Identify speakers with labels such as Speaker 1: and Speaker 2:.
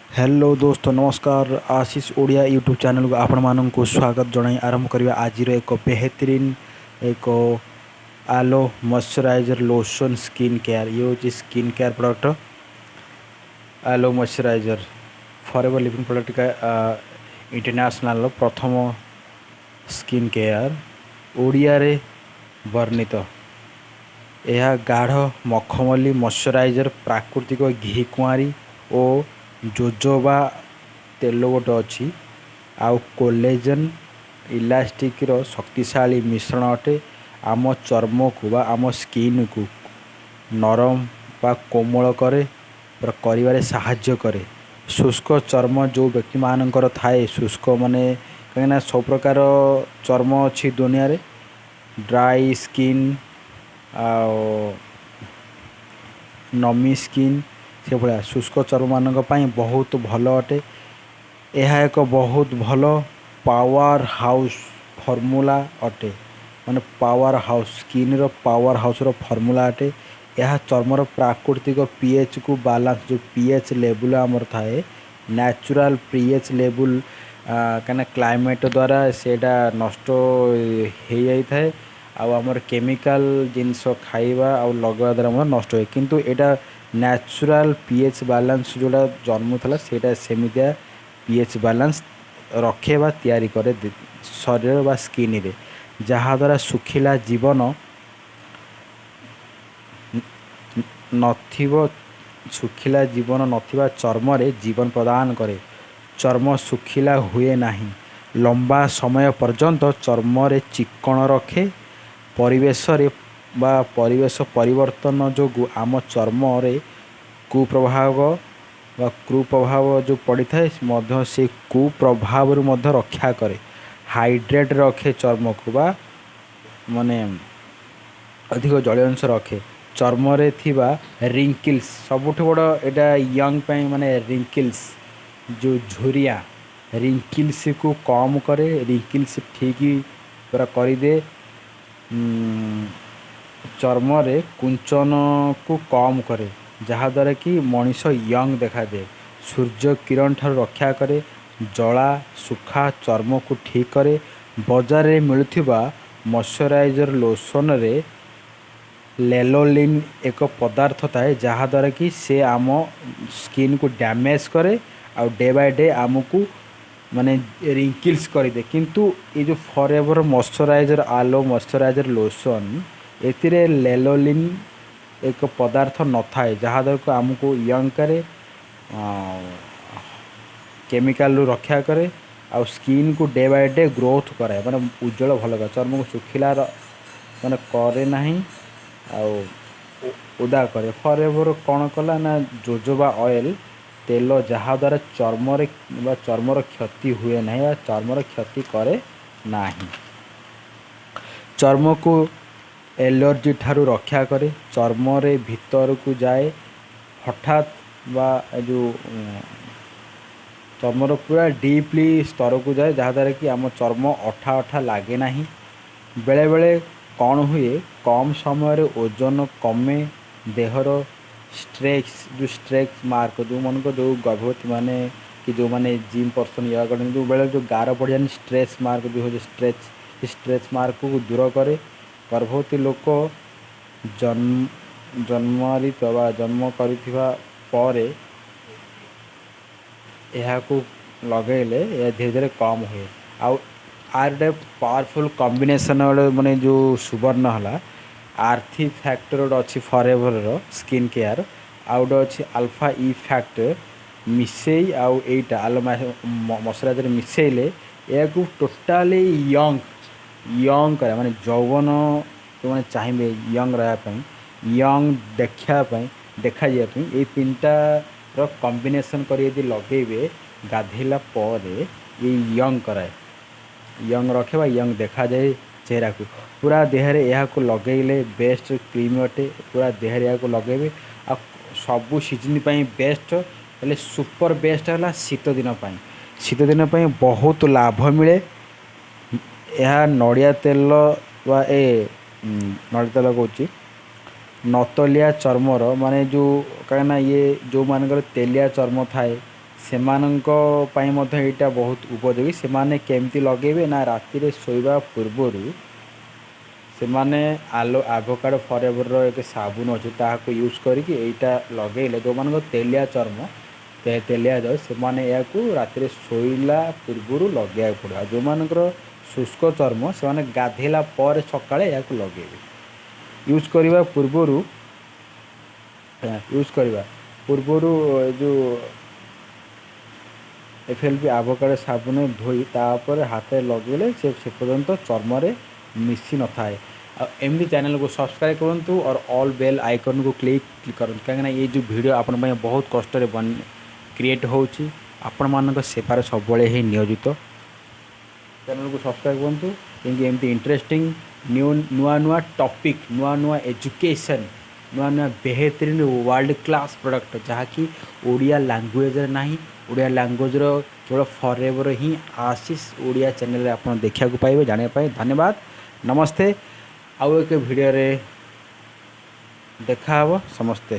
Speaker 1: Hello ଦୋସ୍ତ, ନମସ୍କାର। Ashish Odia YouTube ଚ୍ୟାନେଲକୁ ଆପଣମାନଙ୍କୁ ସ୍ୱାଗତ ଜଣାଇ ଆରମ୍ଭ କରିବା ଆଜିର ଏକ ବେହତରିନ ଏକ ଆଲୋ ମଶ୍ଚରାଇଜର୍ ଲୋସନ୍ ସ୍କିନ୍ କେୟାର। ଇଏ ହେଉଛି ସ୍କିନ୍ କେୟାର ପ୍ରଡ଼କ୍ଟ ଆଲୋ ମଶ୍ଚରାଇଜର୍, ଫରେଭର ଲିଭିଂ ପ୍ରଡ଼କ୍ଟ ଇଣ୍ଟରନ୍ୟାସନାଲର ପ୍ରଥମ ସ୍କିନ୍ କେୟାର, ଓଡ଼ିଆରେ ବର୍ଣ୍ଣିତ। ଏହା ଗାଢ଼ ମଖମଲି ମଶ୍ଚରାଇଜର୍, ପ୍ରାକୃତିକ ଘି କୁଆଁରୀ ଓ ଜୋଜୋବା ତେଲ ଗୋଟେ ଅଛି ଆଉ କୋଲେଜନ୍ ଇଲାଷ୍ଟିକ୍ର ଶକ୍ତିଶାଳୀ ମିଶ୍ରଣ ଅଟେ। ଆମ ଚର୍ମକୁ ବା ଆମ ସ୍କିନ୍କୁ ନରମ ବା କୋମଳ କରେ, କରିବାରେ ସାହାଯ୍ୟ କରେ। ଶୁଷ୍କ ଚର୍ମ ଯେଉଁ ବ୍ୟକ୍ତିମାନଙ୍କର ଥାଏ, ଶୁଷ୍କ ମାନେ, କାହିଁକିନା ସବୁ ପ୍ରକାର ଚର୍ମ ଅଛି ଦୁନିଆରେ, ଡ୍ରାଇ ସ୍କିନ୍ ଆଉ ନମି ସ୍କିନ୍, ସେଭଳିଆ ଶୁଷ୍କ ଚର୍ମମାନଙ୍କ ପାଇଁ ବହୁତ ଭଲ ଅଟେ। ଏହା ଏକ ବହୁତ ଭଲ ପାୱାର ହାଉସ୍ ଫର୍ମୁଲା ଅଟେ, ମାନେ ପାୱାର ହାଉସ୍, ସ୍କିନ୍ର ପାୱାର ହାଉସ୍ର ଫର୍ମୁଲା ଅଟେ। ଏହା ଚର୍ମର ପ୍ରାକୃତିକ ପିଏଚ୍କୁ ବାଲାନ୍ସ, ଯେଉଁ ପିଏଚ୍ ଲେବୁଲ୍ ଆମର ଥାଏ, ନ୍ୟାଚୁରାଲ୍ ପିଏଚ୍ ଲେବୁଲ୍, କାହିଁକିନା କ୍ଲାଇମେଟ୍ ଦ୍ୱାରା ସେଇଟା ନଷ୍ଟ ହେଇଯାଇଥାଏ ଆଉ ଆମର କେମିକାଲ ଜିନିଷ ଖାଇବା ଆଉ ଲଗାଇବା ଦ୍ୱାରା ମଧ୍ୟ ନଷ୍ଟ ହୁଏ। କିନ୍ତୁ ଏଇଟା ନ୍ୟାଚୁରାଲ୍ ପିଏଚ୍ ବାଲାନ୍ସ, ଯେଉଁଟା ଜନ୍ମୁଥିଲା, ସେଇଟା ସେମିତିଆ ପିଏଚ୍ ବାଲାନ୍ସ ରଖେ ବା ତିଆରି କରେ ଶରୀର ବା ସ୍କିନ୍ରେ, ଯାହାଦ୍ୱାରା ଶୁଖିଲା ଜୀବନ ନଥିବ, ଶୁଖିଲା ଜୀବନ ନଥିବା ଚର୍ମରେ ଜୀବନ ପ୍ରଦାନ କରେ। ଚର୍ମ ଶୁଖିଲା ହୁଏ ନାହିଁ, ଲମ୍ବା ସମୟ ପର୍ଯ୍ୟନ୍ତ ଚର୍ମରେ ଚିକ୍କଣ ରଖେ। ପରିବେଶରେ ବା ପରିବେଶ ପରିବର୍ତ୍ତନ ଯୋଗୁଁ ଆମ ଚର୍ମରେ କୁପ୍ରଭାବ ବା କୁପ୍ରଭାବ ଯେଉଁ ପଡ଼ିଥାଏ ମଧ୍ୟ, ସେ କୁପ୍ରଭାବରୁ ମଧ୍ୟ ରକ୍ଷା କରେ। ହାଇଡ୍ରେଟ୍ ରଖେ ଚର୍ମକୁ ବା ମାନେ ଅଧିକ ଜଳୀୟ ଅଂଶ ରଖେ। ଚର୍ମରେ ଥିବା ରିଙ୍କିଲ୍ସ, ସବୁଠୁ ବଡ଼ ଏଇଟା ୟଙ୍ଗ ପାଇଁ, ମାନେ ରିଙ୍କିଲ୍ସ ଯେଉଁ ଝୁରିଆ, ରିଙ୍କିଲ୍ସକୁ କମ୍ କରେ, ରିଙ୍କିଲ୍ସ ଠିକ୍ ପୁରା କରିଦିଏ। ଚର୍ମରେ କୁଞ୍ଚନକୁ କମ୍ କରେ, ଯାହାଦ୍ୱାରା କି ମଣିଷ ୟଙ୍ଗ ଦେଖାଯାଏ। ସୂର୍ଯ୍ୟ କିରଣ ଠାରୁ ରକ୍ଷା କରେ, ଜଳା ଶୁଖା ଚର୍ମକୁ ଠିକ୍ କରେ। ବଜାରରେ ମିଳୁଥିବା ମଶ୍ଚରାଇଜର୍ ଲୋସନରେ ଲେଲୋଲିନ୍ ଏକ ପଦାର୍ଥ ଥାଏ, ଯାହାଦ୍ୱାରା କି ସେ ଆମ ସ୍କିନ୍କୁ ଡ୍ୟାମେଜ୍ କରେ ଆଉ ଡେ ବାଇ ଡେ ଆମକୁ ମାନେ ରିଙ୍କିଲ୍ସ କରିଦିଏ। କିନ୍ତୁ ଏ ଯେଉଁ ଫରେଭର ମଶ୍ଚରାଇଜର୍ ଆଲୋ ମଶ୍ଚରାଇଜର୍ ଲୋସନ୍, ଏଥିରେ ଲେଲୋଲିନ୍ ଏକ ପଦାର୍ଥ ନଥାଏ, ଯାହାଦ୍ୱାରା ଆମକୁ ୟଙ୍ଗ କରେ, କେମିକାଲରୁ ରକ୍ଷା କରେ ଆଉ ସ୍କିନ୍କୁ ଡେ ବାଇ ଡେ ଗ୍ରୋଥ୍ କରାଏ, ମାନେ ଉଜ୍ଜଳ ଭଲ କରେ, ଚର୍ମକୁ ଶୁଖିଲା ମାନେ କରେ ନାହିଁ ଆଉ ଓଦା କରେ। ଫରେଭର କ'ଣ କଲା ନା ଜୋଜୋବା ଅଏଲ୍ ତେଲ, ଯାହାଦ୍ୱାରା ଚର୍ମରେ ବା ଚର୍ମର କ୍ଷତି ହୁଏ ନାହିଁ ବା ଚର୍ମର କ୍ଷତି କରେ ନାହିଁ। ଚର୍ମକୁ ଏଲର୍ଜି ଠାରୁ ରକ୍ଷା କରେ। ଚର୍ମରେ ଭିତରକୁ ଯାଏ ହଠାତ୍ ବା ଏ ଯେଉଁ ଚର୍ମର ପୁରା ଡିପ୍ଲି ସ୍ତରକୁ ଯାଏ, ଯାହାଦ୍ୱାରା କି ଆମ ଚର୍ମ ଅଠା ଅଠା ଲାଗେ ନାହିଁ। ବେଳେବେଳେ କ'ଣ ହୁଏ, କମ୍ ସମୟରେ ଓଜନ କମେ, ଦେହର ଷ୍ଟ୍ରେଚ୍ ଯେଉଁ ଷ୍ଟ୍ରେଚ୍ ମାର୍କ, ଯେଉଁମାନଙ୍କ ଯେଉଁ ଗର୍ଭବତୀ ମାନେ କି ଯେଉଁମାନେ ଜିମ୍ ପର୍ସନ୍, ୟୋଗା କରନ୍ତି, ଯେଉଁ ବେଳେ ଯେଉଁ ଗାର ପଡ଼ିଯାଏନି, ଷ୍ଟ୍ରେଚ୍ ମାର୍କ ଯେଉଁ ହେଉଛି, ଷ୍ଟ୍ରେଚ୍ ମାର୍କକୁ ଦୂର କରେ। ଗର୍ଭବତୀ ଲୋକ ଜନ୍ମରିତ ବା ଜନ୍ମ କରିଥିବା ପରେ ଏହାକୁ ଲଗାଇଲେ ଏହା ଧୀରେ ଧୀରେ କମ୍ ହୁଏ। ଆଉ ଆର ଗୋଟେ ପାୱାରଫୁଲ୍ କମ୍ବିନେସନ୍ ଗୋଟେ, ମାନେ ଯେଉଁ ସୁବର୍ଣ୍ଣ ହେଲା ଆର୍ଥି ଫ୍ୟାକ୍ଟର ଗୋଟେ ଅଛି ଫରେଭରର ସ୍କିନ୍ କେୟାର, ଆଉ ଗୋଟେ ଅଛି ଆଲଫା ଇ ଫ୍ୟାକ୍ଟର ମିଶେଇ ଆଉ ଏଇଟା ଆଲୋ ମଶ୍ଚରାଇଜର୍ ମିଶେଇଲେ ଏହାକୁ ଟୋଟାଲି ୟଙ୍ଗ କରେ, ମାନେ ଯୌବନ। ଯେଉଁମାନେ ଚାହିଁବେ ୟଙ୍ଗ ରହିବା ପାଇଁ, ୟଙ୍ଗ ଦେଖିବା ପାଇଁ, ଦେଖାଯିବା ପାଇଁ, ଏଇ ତିନିଟାର କମ୍ବିନେସନ୍ କରି ଯଦି ଲଗେଇବେ ଗାଧେଇଲା ପରେ, ଏଇ ୟଙ୍ଗ କରାଏ, ୟଙ୍ଗ ରଖେ ବା ୟଙ୍ଗ ଦେଖାଯାଏ ଚେହେରାକୁ। ପୁରା ଦେହରେ ଏହାକୁ ଲଗେଇଲେ ବେଷ୍ଟ କ୍ରିମ୍ ଅଟେ। ପୁରା ଦେହରେ ଏହାକୁ ଲଗେଇବେ ଆଉ ସବୁ ସିଜିନ୍ ପାଇଁ ବେଷ୍ଟ, ହେଲେ ସୁପର ବେଷ୍ଟ ହେଲା ଶୀତ ଦିନ ପାଇଁ। ଶୀତ ଦିନ ପାଇଁ ବହୁତ ଲାଭ ମିଳେ। ଏହା ନଡ଼ିଆ ତେଲ ବା ଏ ନଡ଼ିଆ ତେଲ କହୁଛି, ନତଲିଆ ଚର୍ମର, ମାନେ ଯେଉଁ, କାହିଁକିନା ଇଏ ଯେଉଁମାନଙ୍କର ତେଲିଆ ଚର୍ମ ଥାଏ, ସେମାନଙ୍କ ପାଇଁ ମଧ୍ୟ ଏଇଟା ବହୁତ ଉପଯୋଗୀ। ସେମାନେ କେମିତି ଲଗେଇବେ ନା, ରାତିରେ ଶୋଇବା ପୂର୍ବରୁ ସେମାନେ ଆଲୋ ଆଭୋକାଡ଼ୋ ଫରେଭରର ଏକ ସାବୁନ ଅଛି, ତାହାକୁ ୟୁଜ୍ କରିକି ଏଇଟା ଲଗେଇଲେ, ଯେଉଁମାନଙ୍କ ତେଲିଆ ଚର୍ମ, ତେଲିଆ ଯାଏ, ସେମାନେ ଏହାକୁ ରାତିରେ ଶୋଇଲା ପୂର୍ବରୁ ଲଗେଇବାକୁ ପଡ଼ିବ। ଆଉ ଯେଉଁମାନଙ୍କର ଶୁଷ୍କ ଚର୍ମ, ସେମାନେ ଗାଧେଇଲା ପରେ ସକାଳେ ଏହାକୁ ଲଗେଇବେ। ୟୁଜ୍ କରିବା ପୂର୍ବରୁ ଏ ଯେଉଁ ଏଫ୍ ଏଲ୍ ପି ଆଭୋକାଡ଼ୋ ସାବୁନ ଧୋଇ ତାପରେ ହାତରେ ଲଗେଇଲେ ସେ ପର୍ଯ୍ୟନ୍ତ ଚର୍ମରେ ମିଶି ନଥାଏ। ଆଉ ଏମିତି ଚ୍ୟାନେଲକୁ ସବସ୍କ୍ରାଇବ୍ କରନ୍ତୁ ଅର୍ ଅଲ୍ ବେଲ୍ ଆଇକନ୍କୁ କ୍ଲିକ୍ କରନ୍ତୁ, କାହିଁକିନା ଏଇ ଯେଉଁ ଭିଡ଼ିଓ ଆପଣଙ୍କ ପାଇଁ ବହୁତ କଷ୍ଟରେ କ୍ରିଏଟ୍ ହେଉଛି, ଆପଣମାନଙ୍କ ସେବାରେ ସବୁବେଳେ ହିଁ ନିୟୋଜିତ। ଚ୍ୟାନେଲକୁ ସବସ୍କ୍ରାଇବ୍ କରନ୍ତୁ, କାହିଁକି ଏମିତି ଇଣ୍ଟରେଷ୍ଟିଂ ନ୍ୟୁ, ନୂଆ ନୂଆ ଟପିକ୍, ନୂଆ ନୂଆ ଏଜୁକେସନ୍, ନୂଆ ନୂଆ ବେହତରିନ ୱାର୍ଲଡ଼ କ୍ଲାସ୍ ପ୍ରଡ଼କ୍ଟ, ଯାହାକି ଓଡ଼ିଆ ଲାଙ୍ଗୁଏଜରେ ନାହିଁ, ଓଡ଼ିଆ ଲାଙ୍ଗୁଏଜର କେବଳ ଫରେଭର ହିଁ ଆଶିଷ ଓଡ଼ିଆ ଚ୍ୟାନେଲରେ ଆପଣ ଦେଖିବାକୁ ପାଇବେ, ଜାଣିବା ପାଇଁ। ଧନ୍ୟବାଦ, ନମସ୍ତେ। ଆଉ ଏକ ଭିଡ଼ିଓରେ ଦେଖାହେବ ସମସ୍ତେ।